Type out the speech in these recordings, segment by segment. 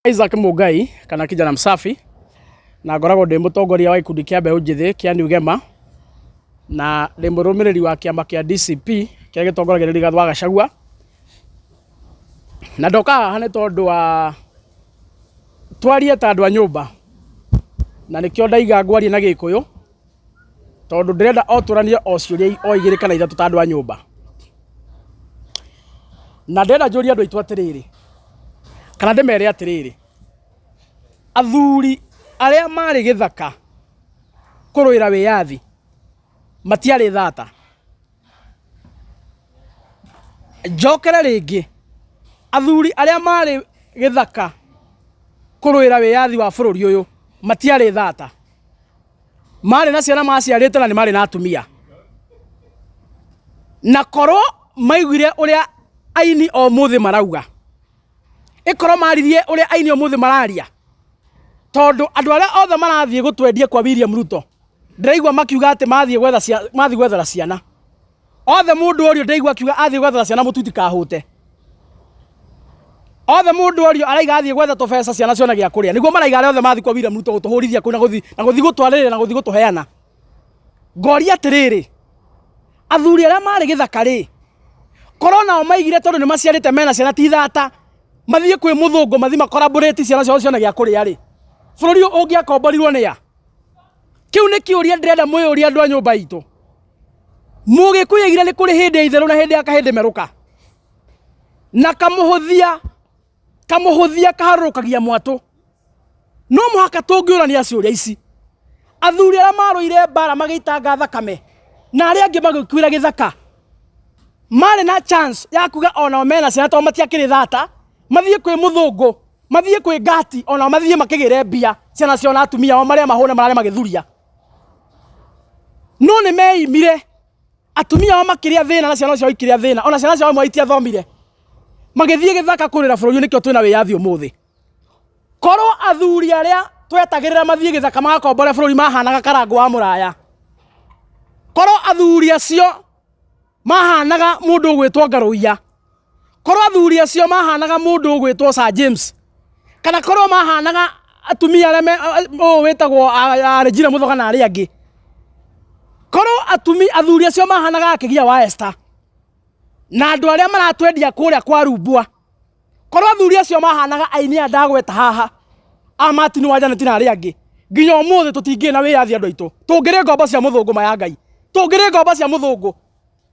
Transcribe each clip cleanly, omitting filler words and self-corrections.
Isaac Mungai kana kijana msafi na ngoragwo ndĩ mũtongoria wa gĩkundi kĩa mbeũ njĩthĩ kĩa New Gema na ndĩ mũrũmĩrĩri wa kĩama kĩa DCP kĩrĩa gĩtongoragio nĩ Rigathĩ wa Gachagua. Na ndoka haha nĩ tondũ wa twarie ta andũ a nyũmba na nĩkĩo ndaiga ngwarie na Gĩkũyũ tondũ ndĩrenda o tũranie o ciũria o igĩrĩ kana ithatũ ta andũ a nyũmba. Na ndĩrenda njũrie andũ aitũ atĩrĩrĩ, kana ndĩmere atĩrĩrĩ, athuri arĩa marĩ gĩthaka kũrũĩra wĩyathi matiarĩ thata. Njokere rĩngĩ, athuri arĩa marĩ gĩthaka kũrũĩra wĩyathi wa bũrũri ũyũ matiarĩ thata. Marĩ na ciana maciarĩte na nĩ marĩ na atumia. Na korwo maiguire ũrĩa aini a ũmũthĩ marauga, ĩkorwo maririe ũrĩa aini a ũmũthĩ mararia, tondũ andũ arĩa othe marathiĩ gũtwendia kwa William Ruto, ndĩraigua makiuga atĩ mathiĩ gwetha cia, mathiĩ gwethera ciana. Othe mũndũ orio ndĩraigua akiuga athiĩ gwethera ciana mũtu itikahũte. Othe mũndũ orio araiga athiĩ gwetha tũbeca ciana cione gĩa kũrĩa. Nĩguo maraiga arĩa othe mathiĩ kwa William Ruto gũtũhũrithia kũu na gũthiĩ na gũthiĩ gũtwarĩrĩra na gũthiĩ gũtũheana. Ngoria atĩrĩrĩ, athuri arĩa marĩ gĩthaka rĩ, korwo nao maigire tondũ nĩ maciarĩte mena ciana ti thata, mathiĩ kwĩ mũthũngũ mathiĩ makoraborate ciana ciao cione gĩa kũrĩa rĩ, bũrũri ũyũ ũngĩakomborirwo nĩ a? Kĩu nĩ kĩũria ndĩrenda mwĩyũrie andũ a nyũmba itũ. Mũgĩkũyũ aigire nĩ kũrĩ hĩndĩ ya itherũ na hĩndĩ ya kahĩndĩ merũka. Na kamũhũthia, kamũhũthia kaharũrũkagia mwatũ. No mũhaka tũngĩũrania ciũria ici. Athuri arĩa marũire mbara magĩitanga thakame na arĩa angĩ magĩkuĩra gĩthaka marĩ na chance ya kuga onao mena ciana tondũ matiakĩrĩ thata, mathiĩ kwĩ mũthũngũ, mathiĩ kwĩ ngati onao mathiĩ makĩgĩre mbia ciana ciao na atumia ao marĩa mahũne marare magĩthuria. No nĩ meimire atumia ao makĩrĩa thĩna na ciana ciao ikĩrĩa thĩna ona ciana ciao imwe itiathomire magĩthiĩ gĩthaka kũrĩra bũrũri nĩkĩo twĩna wĩyathi ũmũthĩ. Korwo athuri arĩa twetagĩrĩra mathiĩ gĩthaka magakombore bũrũri mahanaga Karangũ wa Mũraya, korwo athuri acio mahanaga mũndũ ũgwĩtwo Ngarũiya, korwo athuri acio mahanaga mũndũ ũgwĩtwo Sir James, kana korwo mahanaga atumia arĩa me ũyũ wĩtagwo Regina Mũthoga na arĩa angĩ, korwo atumia athuri acio mahanaga Akĩgia wa Esther na andũ arĩa maratwendia kũrĩa kwa Rumbwa, korwo athuri acio mahanaga aini aya ndagweta haha a Martin wa Janet na arĩa angĩ, nginya ũmũthĩ tũtingĩrĩ na wĩyathi andũ aitũ, tũngĩrĩ ngombo cia mũthũngũ ma ya Ngai, tũngĩrĩ ngombo cia mũthũngũ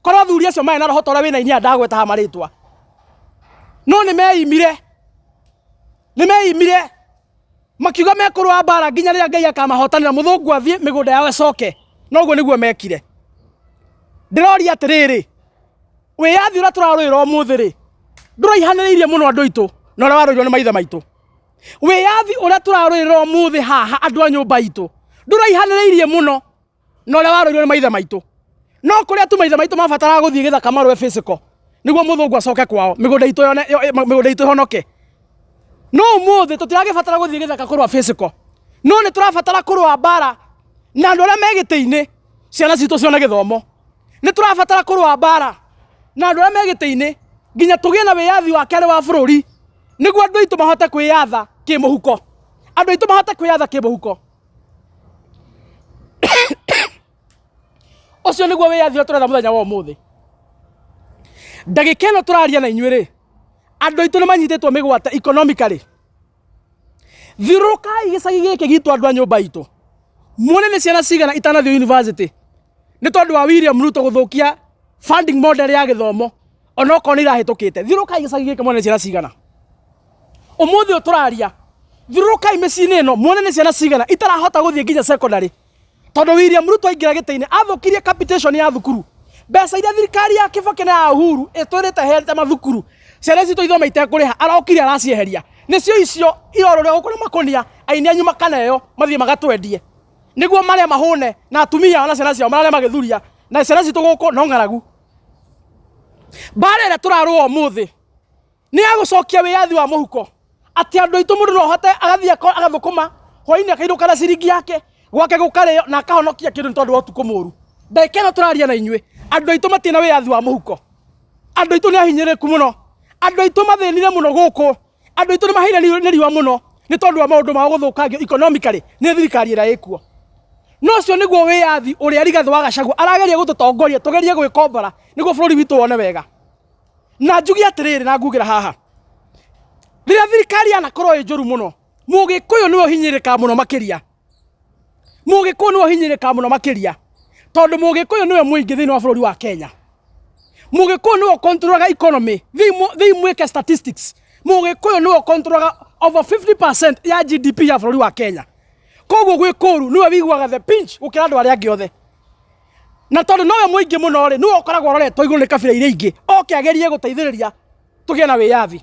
korwo athuri acio marĩ na roho ta ũrĩa wĩna aini aya ndagweta haha marĩtwa, no nĩ meimire, nĩ meimire makiuga mekũrũa mbara nginya rĩrĩa Ngai akamahotanĩra mũthũngũ athiĩ mĩgũnda yao ĩcoke, na ũguo nĩguo mekire. Ndĩroria atĩrĩrĩ, wĩyathi ũrĩa tũrarũĩra ũmũthĩ rĩ, ndũraihanĩrĩirie mũno andũ aitũ na ũrĩa warũirwo nĩ maithe maitũ. Wĩyathi ũrĩa tũrarũĩrĩra ũmũthĩ haha andũ a nyũmba itũ, ndũraihanĩrĩirie mũno na ũrĩa warũirwo nĩ maithe maitũ. No kũrĩa tu maithe maitũ mabataraga gũthiĩ gĩthaka marũe physical nĩguo mũthũngũ acoke kwao mĩgũnda itũ yone mĩgũnda itũ ĩhonoke. No ũmũthĩ tũtiragĩbatara gũthiĩ gĩthaka kũrũa physical, no nĩ tũrabatara kũrũa mbara na andũ arĩa me gĩtĩ-inĩ ciana citũ cione gĩthomo. Nĩ tũrabatara kũrũa mbara na andũ arĩa me gĩtĩ-inĩ nginya tũgĩe na wĩyathi wa kerĩ wa bũrũri nĩguo andũ aitũ mahote kwĩyatha kĩmũhuko, andũ aitũ mahote kwĩyatha kĩmũhuko. Ũcio nĩguo wĩyathi ũrĩa tũretha mũthenya wa ũmũthĩ. Ndagĩka ĩno tũraria na inyuĩ rĩ, andũ aitũ nĩ manyitĩtwo mĩgwate economically. Thiũrũrũkai gĩcagi gĩkĩ gitũ andũ a nyũmba itũ, muone nĩ ciana cigana itanathiĩ university nĩ tondũ wa William Ruto gũthũkia funding model ya gĩthomo onokorwo nĩ irahĩtũkĩte. Thiũrũrũkai gĩcagi gĩkĩ muone nĩ ciana cigana. Ũmũthĩ ũyũ tũraria, thiũrũrũkai mĩciĩ-inĩ ĩno muone nĩ ciana cigana itarahota gũthiĩ nginya secondary tondũ William Ruto aingĩra gĩtĩ-inĩ athũkirie capitation ya thukuru. Mbeca iria thirikari ya Kibaki na ya Uhuru ĩtwĩrĩte ĩheete mathukuru ciana citũ ithome itekũrĩha arokire aracieheria. Nĩcio icio irorũra gũkũ na makũnia aini anyu makaneo mathiĩ magatwendie nĩguo marĩe mahũne na atumia ao na ciana ciao marare magĩthuria na ciana citũ gũkũ no ng'aragu. Mbara ĩrĩa tũrarũa ũmũthĩ nĩ ya gũcokia wĩyathi wa mũhuko atĩ andũ aitũ mũndũ no ahote agathiĩ agathũkũma hwainĩ akainũka na ciringi yake gwake gũkarĩo na akahonokia kĩndũ nĩ tondũ wa ũtukũ mũru. Ndagĩka ĩno tũraria na inyuĩ andũ aitũ matirĩ na wĩyathi wa mũhuko, andũ aitũ nĩ ahinyĩrĩrĩku mũno, andũ aitũ mathĩnire mũno gũkũ. Andũ aitũ nĩ maheire nĩ riũa mũno nĩ tondũ wa maũndũ mao gũthũkangio economically nĩ thirikari ĩrĩa ĩkuo. No ũcio nĩguo wĩyathi ũrĩa Rigathĩ wa Gachagua arageria gũtũtongoria tũgerie gwĩkombora nĩguo bũrũri witũ wone wega. Na njuge atĩrĩrĩ na ngugĩra haha, rĩrĩa thirikari yanakorwo ĩ njũru mũno, Mũgĩkũyũ nĩwe ũhinyĩrĩrĩkaga mũno makĩria. Mũgĩkũyũ nĩwe ũhinyĩrĩrĩkaga mũno makĩria tondũ Mũgĩkũyũ nĩwe mũingĩ thĩinĩ wa bũrũri wa Kenya. Mũgĩkũyũ nĩwe ũkontrolaga economy. Thiĩi mwĩke statistics. Mũgĩkũyũ nĩwe ũkontrolaga over 50% ya GDP ya bũrũri wa Kenya. Koguo gwĩ kũru nĩwe wĩiguaga the pinch gũkĩra andũ arĩa angĩ othe. Na tondũ nowe mũingĩ mũno rĩ, nĩwe ũkoragwo ũroretwo igũrũ nĩ kabira iria ingĩ oke agerie gũteithĩrĩria tũgĩe na wĩyathi.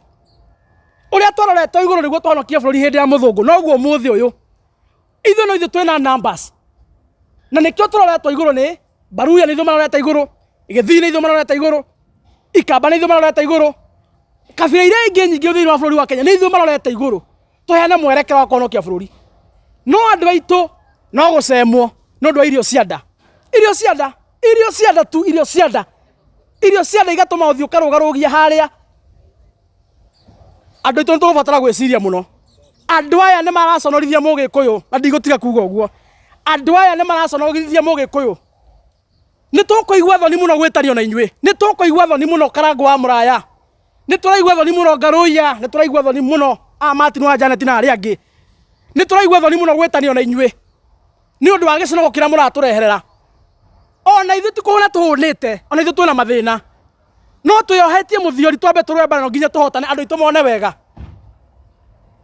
Ũrĩa twaroretwo igũrũ nĩguo tũhonokie bũrũri hĩndĩ ya mũthũngũ, noguo ũmũthĩ ũyũ ithuĩ no ithuĩ twĩna numbers. Na nĩkĩo tũroretwo igũrũ nĩ Baruya nĩ ithuĩ marorete igũrũ, Gĩthii nĩ ithuĩ marorete igũrũ, Ikamba nĩ ithuĩ marorete igũrũ, kabira iria ingĩ nyingĩ thĩinĩ wa bũrũri wa Kenya nĩ ithuĩ marorete igũrũ tũheane mwerekera wa kũhonokia bũrũri. No andũ aitũ no gũcemwo nĩ ũndũ wa irio cia nda, irio cia nda, irio cia nda tu, irio cia nda, irio cia nda igatũma ũthiĩ ũkarũgarũgia harĩa. Andũ aitũ nĩ tũgũbatara gwĩciria mũno. Andũ aya nĩ maraconorithia Mũgĩkũyũ na ndigũtiga kuga ũguo. Andũ aya nĩ maraconorithia Mũgĩkũyũ. Nĩ tũkũigua thoni mũno gwĩtanio na inyuĩ. Nĩ tũkũigua thoni mũno Karangũ wa Mũraya. Nĩ tũraigua thoni mũno Ngarũiya. Nĩ tũraigua thoni mũno a Martin wa Janet na arĩa angĩ. Nĩ tũraigua thoni mũno gwĩtanio na inyuĩ nĩ ũndũ wa gĩconoko kĩrĩa mũratũreherera. Ona ithuĩ ti kũhũna tũhũnĩte, ona ithuĩ twĩna mathĩna. No twĩohetie mũthiori twambe tũrũe mbara no nginya tũhotane andũ aitũ mone wega.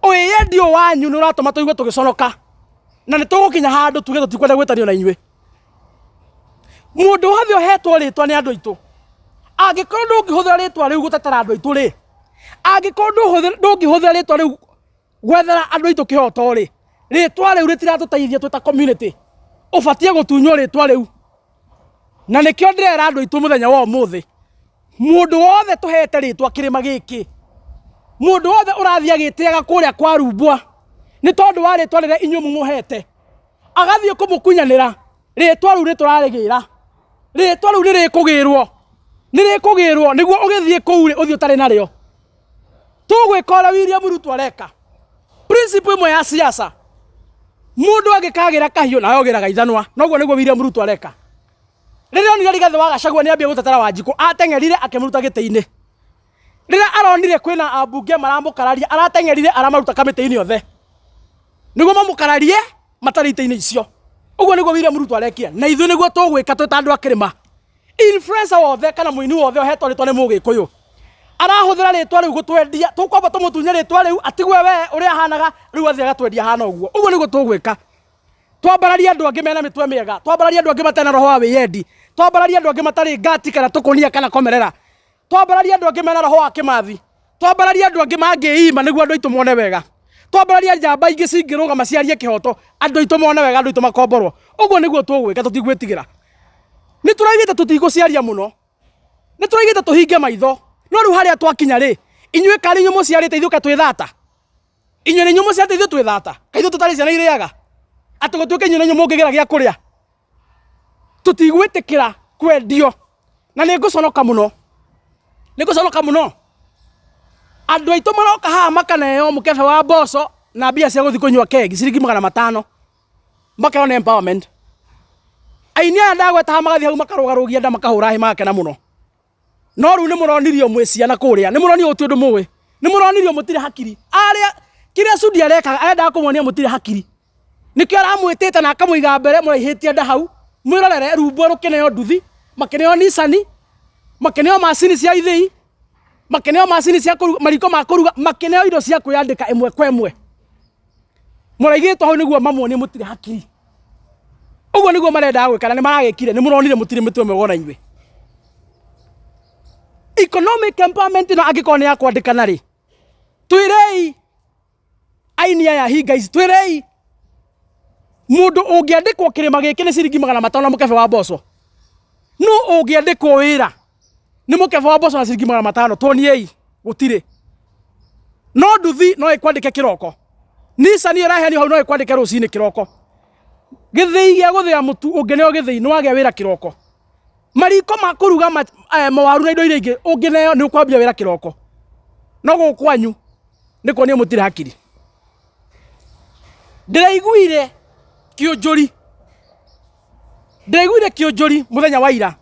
Wĩyendi ũyũ wanyu nĩ ũratũma tũigue tũgĩconoka na nĩ tũgũkinya handũ tuge tũtikwenda gwĩtanio na inyuĩ. Mũndũ wothe ũhetwo rĩtwa nĩ andũ aitũ, angĩkorwo ndũngĩhũthĩra rĩtwa rĩu gũtetera andũ aitũ rĩ, angĩkorwo ndũngĩhũthĩra rĩtwa rĩu gwethera andũ aitũ kĩhoto rĩ, rĩtwa rĩu rĩtiratũteithia twĩ ta community. Ũbatiĩ gũtunywo rĩtwa rĩu. Na nĩkĩo ndĩrera andũ aitũ mũthenya wa ũmũthĩ, mũndũ wothe tũhete rĩtwa kĩrĩma gĩkĩ, mũndũ wothe ũrathiĩ agĩtĩaga kũrĩa kwa Rumbwa nĩ tondũ wa rĩtwa rĩrĩa inyuĩ mũmũhete, agathiĩ kũmũkunyanĩra, rĩtwa rĩu nĩ tũrarĩgĩra. Rĩtwa rĩu nĩ rĩkũgĩrwo, nĩ rĩkũgĩrwo nĩguo ũgĩthiĩ kũu rĩ, ũthiĩ ũtarĩ narĩo. Tũgwĩka ũrĩa William Ruto areka. Principle ĩmwe ya siasa, mũndũ angĩkagĩra kahiũ nawe ũgĩraga ithanwa. Noguo nĩguo William Ruto areka. Rĩrĩa onire Rigathĩ wa Gachagua nĩ ambia gũtetera Wanjikũ, ateng'erire akĩmũruta gĩtĩ-inĩ. Rĩrĩa aronire kwĩna ambunge maramũkararia, arateng'erire aramaruta kamĩtĩ-inĩ othe nĩguo mamũkararie matarĩ itĩ-inĩ icio. Ũguo nĩguo William Ruto arekire na ithuĩ nĩguo tũgwĩka twĩ ta andũ a kĩrĩma. Influencer wothe kana mũini wothe ũhetwo rĩtwa nĩ Mũgĩkũyũ arahũthĩra rĩtwa rĩu gũtwendia, tũkwamba tũmũtunye rĩtwa rĩu atigwe we ũrĩa ahanaga rĩu athiĩ agatwendia ahana ũguo. Ũguo nĩguo tũgwĩka. Twambararie andũ angĩ mena mĩtwe mĩega, twambararie andũ angĩ matarĩ na roho wa wĩyendi, twambararie andũ angĩ matarĩ ngati kana tũkũnia kana komerera, twambararie andũ angĩ mena roho wa kĩmathi, twambararie andũ angĩ mangĩima nĩguo andũ aitũ mone wega, twambararie njamba ingĩ cingĩrũgama ciarie kĩhoto andũ aitũ mone wega, andũ aitũ makomborwo. Ũguo nĩguo tũgwĩka, tũtigwĩtigĩra. Nĩ tũraigĩte tũtigũciaria mũno, nĩ tũraigĩte tũhinge maitho, no rĩu harĩa twakinya rĩ, inyuĩ karĩ inyuĩ mũciarĩte ithuĩ ka twĩ thata? Inyuĩ nĩ inyuĩ mũciarĩte ithuĩ twĩ thata? Kaĩ ithuĩ tũtarĩ ciana irĩaga? Atĩ gũtuĩke inyuĩ nĩ inyuĩ mũngĩgĩra gĩa kũrĩa? Tũtigwĩtĩkĩra kwendio na nĩ ngũconoka mũno, nĩ ngũconoka mũno. Andũ aitũ maroka haha makaneo mũkebe wa mboco na mbia cia gũthiĩ kũnyua kegi ciringi 500 makerwo nĩ empowerment. Aini aya ndagweta haha magathiĩ hau makarũgarũgia nda makahũra hĩ magakena mũno. No rĩu nĩ mũronirio mwĩ ciana kũrĩa, nĩ mũronirio gũtirĩ ũndũ mũĩ, nĩ mũronirio mũtirĩ hakiri. Arĩa kĩrĩa Sudi arekaga arendaga kũmuonia mũtirĩ hakiri. Nĩkĩo aramwĩtĩte na akamũiga mbere mũraihĩtie nda hau, mwĩrorere rumbwa rũkĩneo nduthi, makĩneo Nissan, makĩneo macini cia ithĩi, makĩneo macini cia kũruga, mariko ma kũruga, makĩneo indo cia kwĩyandĩka ĩmwe kwa ĩmwe. Mũraigĩtwo hau nĩguo mamuonie mũtirĩ hakiri. Ũguo nĩguo marendaga gwĩka na nĩ maragĩkire, nĩ mũronire mũtirĩ mĩtwe mĩega ona inyuĩ. Economic empowerment ĩno angĩkorwo nĩ ya kwandĩkana rĩ, twĩrei aini aya hinga ici, twĩrei mũndũ ũngĩandĩkwo kĩrĩma gĩkĩ nĩ ciringi 500 na mũkebe wa mboco, nũ ũngĩandĩkwo wĩra nĩ mũkebe wa mboco na ciringi 500? Tuoniei, gũtirĩ. No nduthi no ĩkwandĩke kĩroko, Nissan ĩraheanio hau no ĩkwandĩke rũcinĩ kĩroko, gĩthĩi gĩa gũthĩa mũtu ũngĩneo gĩthĩi nĩ wagĩa wĩra kĩroko, mariko ma kũruga mawaru na indo iria ingĩ ũngĩneo nĩ ũkwambia wĩra kĩroko. No gũkũ kwanyu Nĩ kuonio mũtirĩ hakiri. Ndĩraiguire kĩũnjũri, ndĩraiguire kĩũnjũri mũthenya wa ira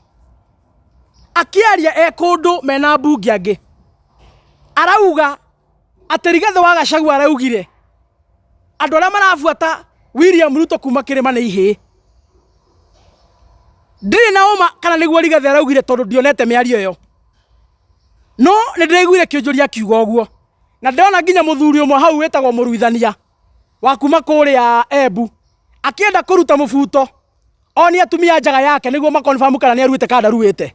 akĩaria e kũndũ mena ambunge angĩ, arauga atĩ Rigathĩ wa Gachagua araugire andũ arĩa marabuata William Ruto kuma kĩrĩma nĩ ihĩĩ. Ndirĩ na ũma kana nĩguo Rigathĩ araugire tondũ ndionete mĩario ĩyo, no nĩ ndĩraiguire kĩũnjũri akiuga ũguo, na ndĩrona nginya mũthuri ũmwe hau wĩtagwo mũruithania wa kuma kũrĩa Embu akĩenda kũruta mũbuto onie atumia njaga yake nĩguo makonfamu kana nĩ aruĩte kana ndaruĩte.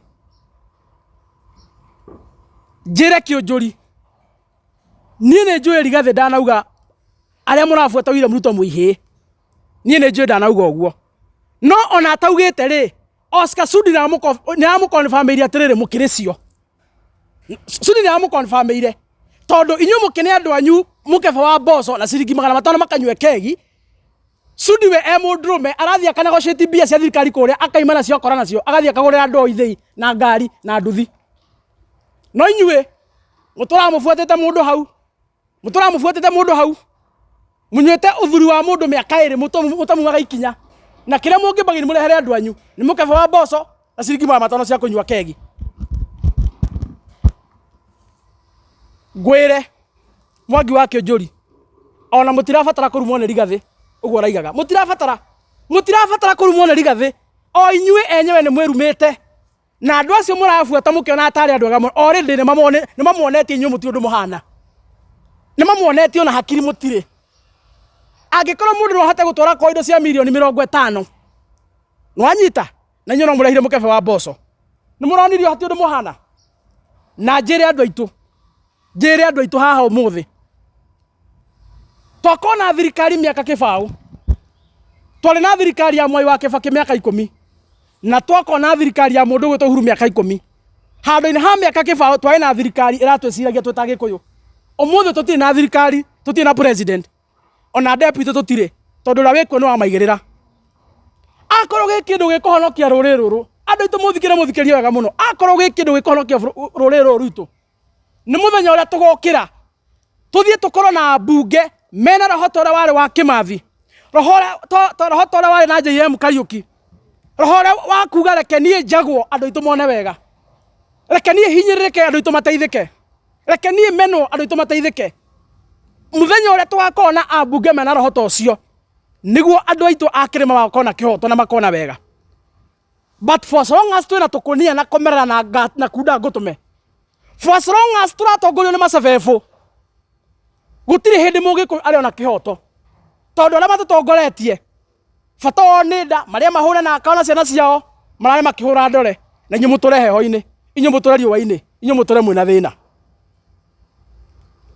Njĩre kĩũnjũri, niĩ nĩ njũĩ Rigathĩ ndanauga arĩa mũrabuata William Ruto mwĩ ihĩĩ, niĩ nĩ njũĩ ndanauga ũguo, no ona ataugĩte rĩ, Oscar Sudi nĩ aramũkonfamĩire atĩrĩrĩ mũkĩrĩ cio. Sudi nĩ aramũkonfamĩire tondũ inyuĩ mũkĩne andũ anyu mũkebe wa mboco na ciringi 500 makanyue kegi. Sudi we e mũndũrũme arathiĩ akanegotiate mbia cia thirikari kũrĩa akaima nacio akora nacio agathiĩ akagũrĩra andũ ao ithĩi na ngari na nduthi. No inyuĩ mũtũraga mũbuatĩte mũndũ hau, mũtũraga mũbuatĩte mũndũ hau, mũnyuĩte ũthuri wa mũndũ mĩaka 2 mũtamumaga ikinya, na kĩrĩa mũngĩmbagia nĩ mũrehere andũ anyu nĩ mũkebe wa mboco na ciringi 500 cia kũnyua kegi. Ngwĩre Mwangi wa Kĩũnjũri, ona mũtirabatara kũrumwo nĩ Rigathĩ ũguo ũraigaga, mũtirabatara, mũtirabatara kũrumwo nĩ Rigathĩ, o inyuĩ enyewe nĩ mwĩrumĩte na andũ acio mũrabuata mũkĩonaga tarĩ andũ ega mũno, already nĩ mamuonetie inyuĩ mũtirĩ ũndũ mũhana, nĩ mamuonetie ona hakiri mũtirĩ. Angĩkorwo mũndũ no ahote gũtwara kwa indo cia mirioni 50, nĩwanyita, na inyuĩ no mũrehire mũkebe wa mboco, nĩ mũronirio hatirĩ ũndũ mũhana. Na njĩre andũ aitũ, njĩre andũ aitũ haha ũmũthĩ, twakorwo na thirikari mĩaka kĩbaũ, twarĩ na thirikari ya Mwai wa Kĩbakĩ mĩaka 10, na twakorwo na thirikari ya mũndũ ũgwĩtwo Uhuru mĩaka 10. Handũ-inĩ ha mĩaka kĩbaũ twarĩ na thirikari ĩratwĩciragia twĩ ta Gĩkũyũ. Ũmũthĩ tũtirĩ na thirikari, tũtirĩ na president, ona deputy tũtirĩ, tondũ ũrĩa wĩkuo nĩ wamaigĩrĩra. Akorwo gwĩ kĩndũ gĩkũhonokia rũrĩrĩ rũrũ, andũ aitũ mũthikĩre mũthikĩrie wega mũno, akorwo gwĩ kĩndũ gĩkũhonokia rũrĩrĩ rũrũ rwitũ, nĩ mũthenya ũrĩa tũgokĩra tũthiĩ tũkorwo na ambunge mena roho ta ũrĩa warĩ wa Kĩmathi, roho ũrĩa roho ta ũrĩa warĩ na JM Kariũki, roho ũrĩa wa kuga reke niĩ njagwo andũ aitũ mone wega, reke niĩ hinyĩrĩrĩke andũ aitũ mateithĩke, reke niĩ menwo andũ aitũ mateithĩke. Mũthenya ũrĩa tũgakorwo na ambunge mena roho ta ũcio, nĩguo andũ aitũ a kĩrĩma magakorwo na kĩhoto na makona wega. But for as long as twĩna tũkũnia na komerera na na kunda ngũtũme, for as long as tũratongorio nĩ macebebũ, gũtirĩ hĩndĩ mũgĩkũyũ arĩ ona kĩhoto, tondũ arĩa matũtongoretie bata wao nĩ nda, marĩe mahũne na akao na ciana ciao, marare makĩhũra ndore, na inyuĩ mũtũre heho-inĩ, inyuĩ mũtũre riũa-inĩ, inyuĩ mũtũre mwĩna thĩna.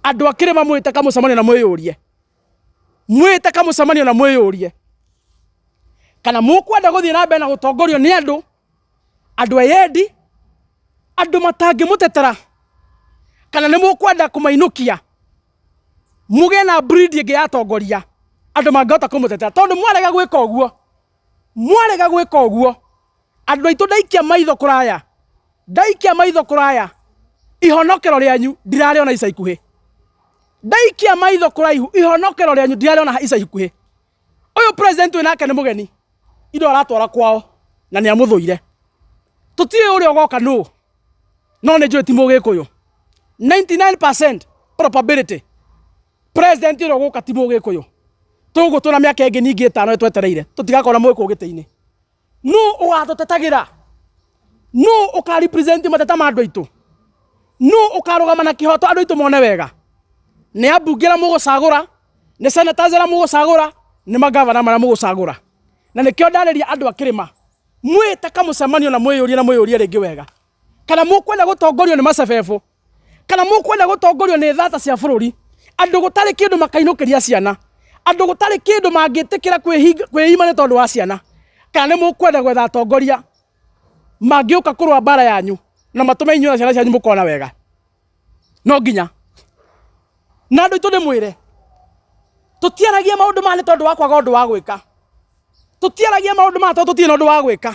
Andũ a kĩrĩma mwĩte kamũcemanio na mwĩyũrie, mwĩte kamũcemanio na mwĩyũrie kana mũkwenda gũthiĩ na mbere na gũtongorio nĩ andũ, andũ eyendi, andũ matangĩmũtetera, kana nĩ mũkwenda kũmainũkia mũgĩe na breed ĩngĩ ya atongoria, andũ mangĩhota kũmũtetera. Tondũ mwarega gwĩka ũguo, mwarega gwĩka ũguo, andũ aitũ ndaikia maitho kũraya, ndaikia maitho kũraya, ihonokero rĩanyu ndirarĩona ica ikuhĩ. Ndaikia maitho kũraihu, ihonokero rĩanyu ndirarĩona ica ikuhĩ. Ũyũ president wĩ nake nĩ mũgeni, indo aratwara kwao na nĩ amũthũire. Tũtiũĩ ũrĩa ũgoka nũ, no nĩ njũĩ ti mũgĩkũyũ. 99% probability president ũrĩa ũgũka ti mũgĩkũyũ. Tũgũkũ twĩna mĩaka ĩngĩ ningĩ 5 twetereire, tũtigakorwo na mũgĩkũyũ gĩtĩ-inĩ. Nũ ũgatũtetagĩra? Nũ ũka represent mateta ma andũ aitũ? Nũ ũkarũgama na kĩhoto andũ aitũ mone wega? Nĩ ambunge arĩa mũgũcagũra, nĩ senators arĩa mũgũcagũra, nĩ magavana marĩa mũgũcagũra. Na nĩkĩo ndarĩria andũ a kĩrĩma, mwĩte kamũcemanio na mwĩyũrie na mwĩyũrie rĩngĩ wega, kana mũkwenda gũtongorio nĩ macebebũ, kana mũkwenda gũtongorio nĩ thata cia bũrũri, andũ gũtarĩ kĩndũ makainũkĩria ciana, andũ gũtarĩ kĩndũ mangĩtĩkĩra kwĩima nĩ tondũ wa ciana, kana nĩ mũkwenda gwetha atongoria mangĩũka kũrũa mbara yanyu na matũme inyuĩ na ciana cianyu mũkona wega. No nginya na andũ aitũ ndĩmwĩre, tũtiaragia maũndũ maya nĩ tondũ wa kwaga ũndũ wa gwĩka, tũtiaragia maũndũ maya tondũ tũtirĩ na ũndũ wa gwĩka,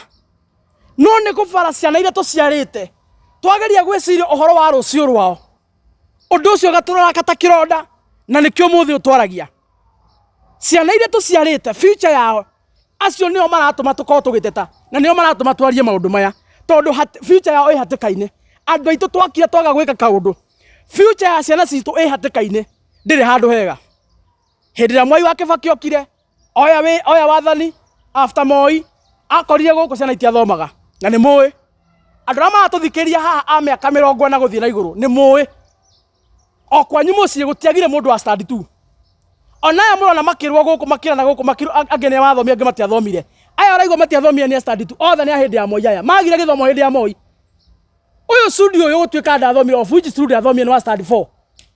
no nĩ kũbara ciana iria tũciarĩte twageria gwĩciria ũhoro wa rũciũ rwao, ũndũ ũcio ũgatũroraka ta kĩronda. Na nĩkĩo ũmũthĩ ũyũ twaragia. Ciana iria tũciarĩte, future yao, acio nĩo maratũma tũkorwo tũgĩteta na nĩo maratũma twarie maũndũ maya tondũ future yao ĩ hatĩka-inĩ. Andũ aitũ twakira twaga gwĩka kaũndũ, future ya ciana citũ ĩ hatĩka-inĩ, ndĩrĩ handũ hega. Hĩndĩ ĩrĩa Mwai wa Kĩbakĩ okire, oya wĩ, oya wathani after Moi, akorire gũkũ ciana itiathomaga na nĩ mũĩ. Andũ arĩa maratũthikĩrĩria haha a mĩaka 40 gũthiĩ na igũrũ nĩ mũĩ. O kwanyu mũciĩ gũtiagire mũndũ wa stand 2. Ona aya mũrona makĩrwo gũkũ makĩrana gũkũ makĩrwo angĩ nĩ mathomire angĩ matiathomire. Aya ũraigua matiathomire nĩ a stand 2 othe nĩ a hĩndĩ ya Moi aya. Magire gĩthomo hĩndĩ ya Moi. Ũyũ Sudi ũyũ gũtuĩka ndathomire of which Sudi athomire nĩ wa stand 4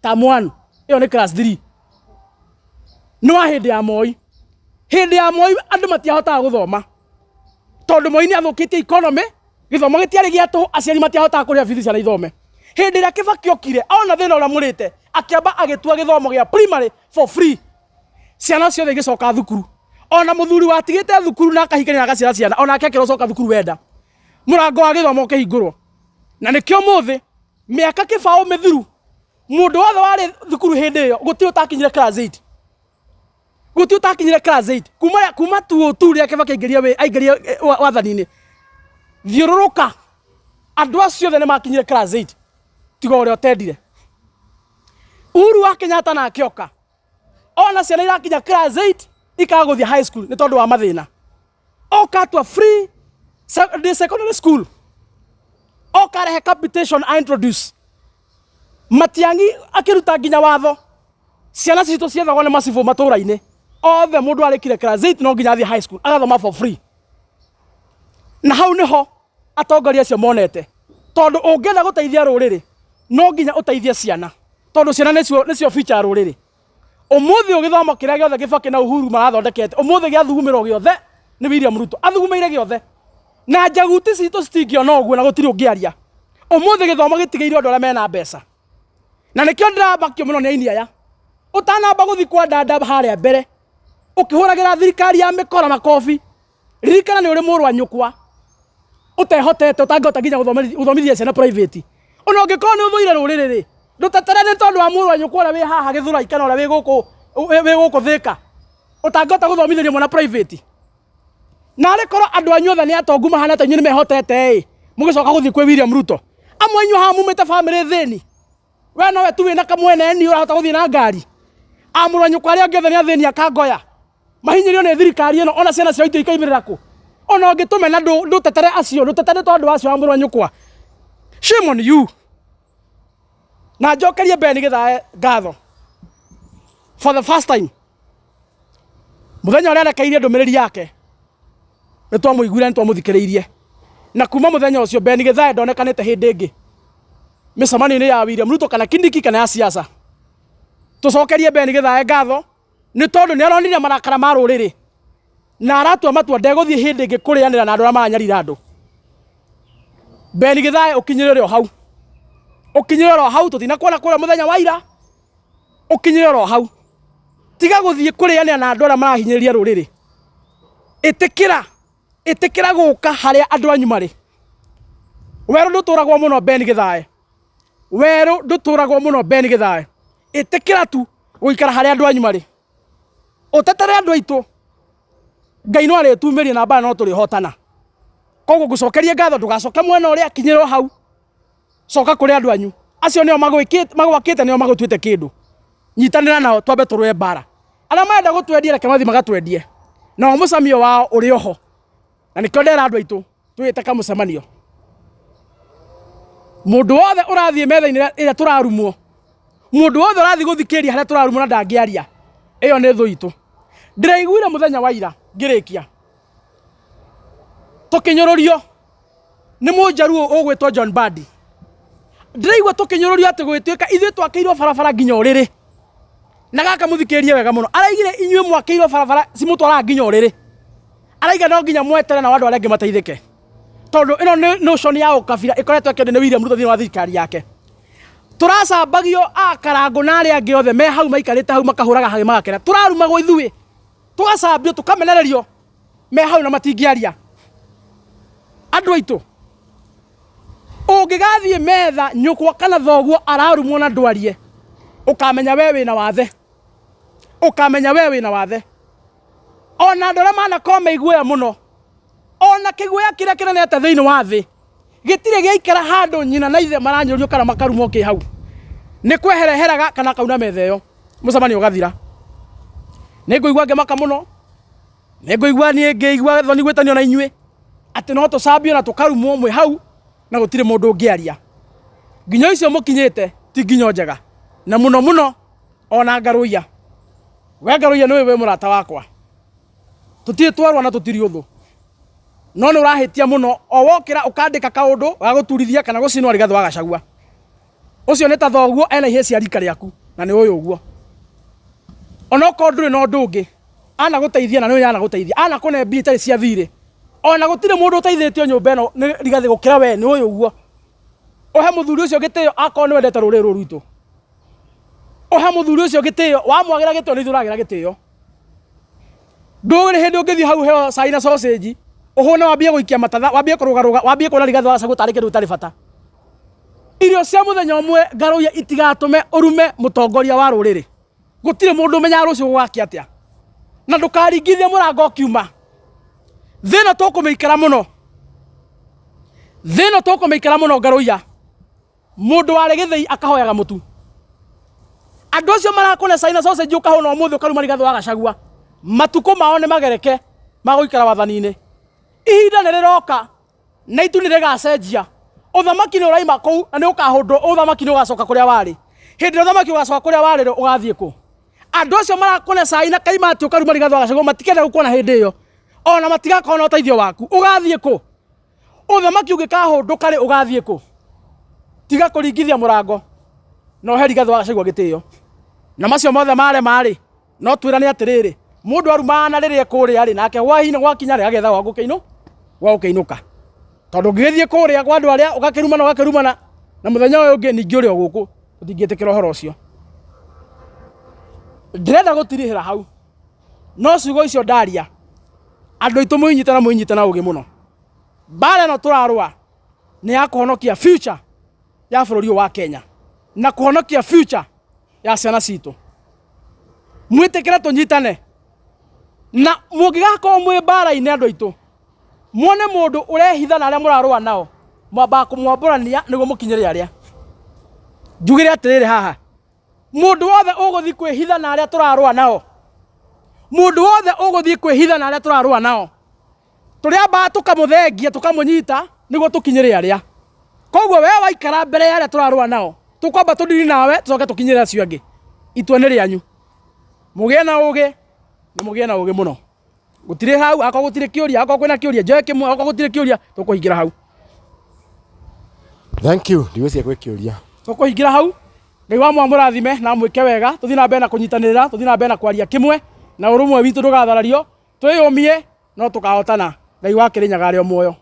term 1 ĩyo nĩ class 3 nĩ wa hĩndĩ ya Moi. Hĩndĩ ya Moi andũ matiahotaga gũthoma tondũ Moi nĩ athũkĩtie economy, gĩthomo gĩtiarĩ gĩa tũhũ, aciari matiahotaga kũrĩha bithi ciana ithome. Hĩndĩ ĩrĩa Kĩbakĩ okire ona thĩna ũrĩa mũrĩte akĩamba agĩtua gĩthomo gĩa primary for free, ciana ciothe igĩcoka thukuru. Ona mũthuri watigĩte thukuru na akahikania na agaciara ciana onake akĩrwo coka thukuru wenda. Mũrango wa gĩthomo ũkĩhingũrwo. Na nĩkĩo ũmũthĩ mĩaka kĩbaũ mĩthiru mũndũ wothe warĩ thukuru hĩndĩ ĩyo gũtirĩ ũtakinyire class 8. Gũtirĩ ũtakinyire class 8. Kuma kuma tu tu rĩrĩa Kĩbakĩ aingĩrire wĩ aingĩrire wathani-inĩ. Thiũrũrũka andũ acio othe nĩ makinyire class 8 tiga ũrĩa ũtendire. Uhuru wa Kenyatta nake oka ona ciana irakinya class 8 ikaga gũthiĩ high school nĩ tondũ wa mathĩna. Oka atua free secondary school. Oka arehe capitation a introduce. Matiang'i akĩruta nginya watho ciana citũ ciethagwo nĩ macibũ matũra-inĩ othe, mũndũ arĩkire class 8 no nginya athiĩ high school agathoma for free. Na hau nĩho atongoria acio monete, tondũ ũngĩenda gũteithia rũrĩrĩ no nginya ũteithie ciana, tondũ ciana nĩcio nĩcio future ya rũrĩrĩ. Ũmũthĩ ũyũ gĩthomo kĩrĩa gĩothe Kĩbakĩ na Uhuru marathondekete ũmũthĩ gĩathugumĩrwo gĩothe nĩ William Ruto, athugumĩire gĩothe na njaguti citũ citingĩona ũguo na gũtirĩ ũngĩaria. Ũmũthĩ gĩthomo gĩtigĩirwo andũ arĩa mena mbeca, na nĩkĩo ndĩramakio mũno nĩ aini aya. Ũtanamba gũthiĩ kwa dada harĩa mbere ũkĩhũragĩra thirikari ya mĩkora makobi, ririkana nĩ ũrĩ mũrũ wa nyũkwa ũtehotete ũtangĩhota nginya gũthomithia ciana private. Ona ũngĩkorwo nĩ ũthũire rũrĩrĩ rĩ, ndũtetere nĩ tondũ wa mũrũ wa nyũkwa ũrĩa wĩ haha Gĩthũrai kana ũrĩa wĩ gũkũ Thĩka ũtangĩhota gũthomithĩria mwana private. Na arĩ korwo andũ anyu othe nĩ atongu mahana ta inyuĩ nĩ mehotete ĩ, mũgĩcoka gũthiĩ kwĩ William Ruto. Amwe anyu haha mumĩte bamĩrĩ thĩni, we nowe tu wĩna kamwene ni ũrahota gũthiĩ na ngari. Amũrũ a nyũkwa arĩa angĩ othe nĩ athĩni akangoya, mahinyĩrĩrio nĩ thirikari ĩno, ona ciana ciao itũ ikaimĩrĩra kũ? Ona ũngĩtũmena ndũtetere acio, ndũtetere tondũ acio a mũrũ wa nyũkwa. Shame on you. Na njokerie Ben Githae ngatho for the first time mũthenya ũrĩa arekeirie ndũmĩrĩri yake nĩ twamũiguire, nĩ twamũthikĩrĩirie, na kuma mũthenya ũcio Ben Githae ndonekanĩte hĩndĩ ĩngĩ mĩcemanio-inĩ ya William Ruto kana Kindiki kana ya siasa. Tũcokerie Ben Githae ngatho nĩ tondũ nĩ aronire marakara ma rũrĩrĩ na aratua matua ndegũthiĩ hĩndĩ ĩngĩ kũrĩanĩra na andũ arĩa maranyarira andũ. Ben Githae ũkinyĩrĩre o hau, ũkinyĩrĩre o hau, tũtinakuona kũrĩa mũthenya wa ira, ũkinyĩrĩre o hau. Tiga gũthiĩ kũrĩanĩra na andũ arĩa marahinyĩrĩria rũrĩrĩ. Ĩtĩkĩra, ĩtĩkĩra gũka harĩa andũ anyu marĩ. Werũ ndũtũragwo mũno Ben Githae, werũ ndũtũragwo mũno Ben Githae. Ĩtĩkĩra tu gũikara harĩa andũ anyu marĩ, ũtetere andũ aitũ. Ngai no arĩtumĩria na mbara no tũrĩhotana. Koguo ngũcokerie ngatho, ndũgacoke mwena ũrĩa, kinyĩra o hau, coka kũrĩ andũ anyu acio nĩo magwakĩte, nĩo magũtuĩte kĩndũ. Nyitanĩra nao twambe tũrũe mbara. Arĩa marenda gũtwendia reke mathiĩ magatwendie, nao mũcamio wao ũrĩ oho. Na nĩkĩo ndera andũ aitũ twĩte kamũcemanio, mũndũ wothe ũrathiĩ metha-inĩ ĩrĩa tũrarumwo, mũndũ wothe ũrathiĩ gũthikĩrĩria harĩa tũrarumwo na ndangĩaria, ĩyo nĩ thũ itũ. Ndĩraiguire mũthenya wa ira ngĩrĩkia tũkĩnyũrũrio nĩ mũnjaruo ũgwĩtwo John Mbadi. Ndĩraigua tũkĩnyũrũrio atĩ gũgĩtuĩka ithuĩ twakĩirwo barabara nginya ũrĩrĩ. Na gaka mũthikĩrĩrie wega mũno, araigire inyuĩ mwakĩirwo barabara cimũtwaraga nginya ũrĩrĩ. Araiga no nginya mwetere nao andũ arĩa angĩ mateithĩke, tondũ ĩno nĩ notion ya ũkabira ĩkoretwo ĩkĩendio nĩ William Ruto thĩinĩ wa thirikari yake. Tũracambagio akarangũ na arĩa angĩ othe me hau maikarĩte hau makahũraga hagĩ magakena. Tũrarumagwo ithuĩ, tũgacambio, tũkamenererio me hau na matingĩaria. Andũ aitũ, ũngĩgathiĩ metha nyũkwa kana thoguo ararumwo na ndwarie, ũkamenya we wĩna wathe. Ũkamenya we wĩna wathe. Ona andũ arĩa manakorwo me iguoya mũno, ona kĩguoya kĩrĩa kĩnene atĩa thĩinĩ wa thĩ, gĩtirĩ gĩaikara handũ nyina na ithe maranyũrio kana makarumwo kĩ hau. Nĩ kwehera eheraga kana akauna metha ĩyo, mũcemanio ũgathira. Nĩ ngũigua ngĩmaka mũno, nĩ ngũigua niĩ ngĩigua thoni gwĩtanio na inyuĩ, atĩ no tũcambio na tũkarumwo mwĩ hau na gũtirĩ mũndũ ũngĩaria. Nginyo icio mũkinyĩte ti nginyo njega, na mũno mũno ona Ngarũiya. We Ngarũiya nĩũĩ wĩ mũrata wakwa, tũtirĩ twarũa na tũtirĩ ũthũ, no nĩ ũrahĩtia mũno o wokĩra ũkandĩka kaũndũ ga gũturithia kana gũcinwo Rigathĩ wa Gachagua. Ũcio nĩ ta thoguo ena ihĩĩ cia rika rĩaku na nĩ ũĩ ũguo. Onokorwo ndũrĩ na ũndũ ũngĩ anagũteithia na nĩ ũĩ anagũteithia, anakũne mbia itarĩ cia thirĩ. Ona gũtirĩ mũndũ ũteithĩtio nyũmba ĩno nĩ Rigathĩ gũkĩra we, nĩ ũĩ ũguo. Ũhe mũthuri ũcio gĩtĩo akorwo nĩ wendete rũrĩrĩ rũrũ rwitũ. Ũhe mũthuri ũcio gĩtĩo, wamwagĩra gĩtĩo nĩ ithuĩ ũragĩra gĩtĩo. Ndũrĩ hĩndĩ ũngĩthiĩ hau ũheo cai na sausage, ũhũne wambie gũikia matatha, wambie kũrũgarũga, wambie kuona Rigathĩ wa Gachagua tarĩ kĩndũ gĩtarĩ bata. Irio cia mũthenya ũmwe ngarũiya itigatũme ũrume mũtongoria wa rũrĩrĩ. Gũtirĩ mũndũ ũmenyaga rũciũ gũgakĩa atĩa. Na ndũkaringithie mũrango ũkiuma. Thĩ ĩno tũkũmĩikara mũno. Thĩ ĩno tũkũmĩikara mũno ngarũiya. Mũndũ warĩ gĩthĩi akahoyaga mũtu. Andũ acio marakũne cai na sausage ũkahũna ũmũthĩ ũkaruma Rigathĩ wa Gachagua. Matukũ mao nĩ magereke ma gũikara wathani-inĩ. Ihinda nĩ rĩroka na itu nĩ rĩgacenjia. Ũthamaki nĩ ũraima kũu na nĩ ũkahũndwo, ũthamaki nĩ ũgacoka kũrĩa warĩ. Hĩndĩ ĩrĩa ũthamaki ũgacoka kũrĩa warĩ rĩ, ũgathiĩ kũ? Andũ acio marakũne cai na kaimati ũkaruma Rigathĩ wa Gachagua matikenda gũkuona hĩndĩ ĩyo. Ona matigakorwo na ũteithio waku. Ũgathiĩ kũ? Ũthamaki ũngĩkahũndũka rĩ, ũgathiĩ kũ? Tiga kũringithia mũrango na ũhe Rigathĩ wa Gachagua gĩtĩo. Na macio mothe marema rĩ, no twĩrane atĩrĩrĩ, mũndũ arumaga na rĩrĩa ekũrĩa rĩ, nake hwaĩ-inĩ gwakinya rĩ, agetha gwa gũkĩinũ, gwa gũkĩinũka. Tondũ ũngĩgĩthiĩ kũrĩa kwa andũ arĩa ũgakĩrumana ũgakĩrumana, na mũthenya ũyũ ũngĩ ningĩ ũrĩ o gũkũ, tũtingĩtĩkĩra ũhoro ũcio. Ndĩrenda gũtirihĩra hau, no ciugo icio ndaria, andũ aitũ mwĩnyite na mwĩnyite na ũgĩ mũno. Mbara ĩno tũrarũa nĩ ya kũhonokia future ya bũrũri ũyũ wa Kenya na kũhonokia future ya ciana citũ. Mwĩtĩkĩre tũnyitane na mũngĩgakorwo mwĩ mbara-inĩ andũ aitũ, muone mũndũ ũrehitha na arĩa mũrarũa nao, mwambaga kũmwambũrania nĩguo mũkinyĩre arĩa. Njugĩre atĩrĩrĩ haha, mũndũ wothe ũgũthiĩ kwĩhitha na arĩa tũrarũa nao, mũndũ wothe ũgũthiĩ kwĩhitha na arĩa tũrarũa nao, tũrĩambaga tũkamũthengia tũkamũnyita nĩguo tũkinyĩre arĩa. Koguo we waikara mbere ya arĩa tũrarũa nao, tũkwamba tũdiri nawe tũcoke tũkinyĩre acio angĩ. Itua nĩ rĩanyu. Mũgĩe na ũgĩ na mũgĩe na ũgĩ mũno. Gũtirĩ hau, akorwo gũtirĩ kĩũria, akorwo kwĩna kĩũria, njoe kĩmwe, akorwo gũtirĩ kĩũria, tũkũhingĩra hau. Thank you. Ndigwĩciria gwĩ kĩũria. Tũkũhingĩra hau. Ngai wa mwamũrathime na amwĩke wega, tũthiĩ na mbere na kũnyitanĩrĩra, tũthiĩ na mbere na kwaria kĩmwe, na ũrũmwe witũ ndũgatharario, twĩyũmie no tũkahotana. Ngai wa Kĩrĩnyaga arĩ o muoyo.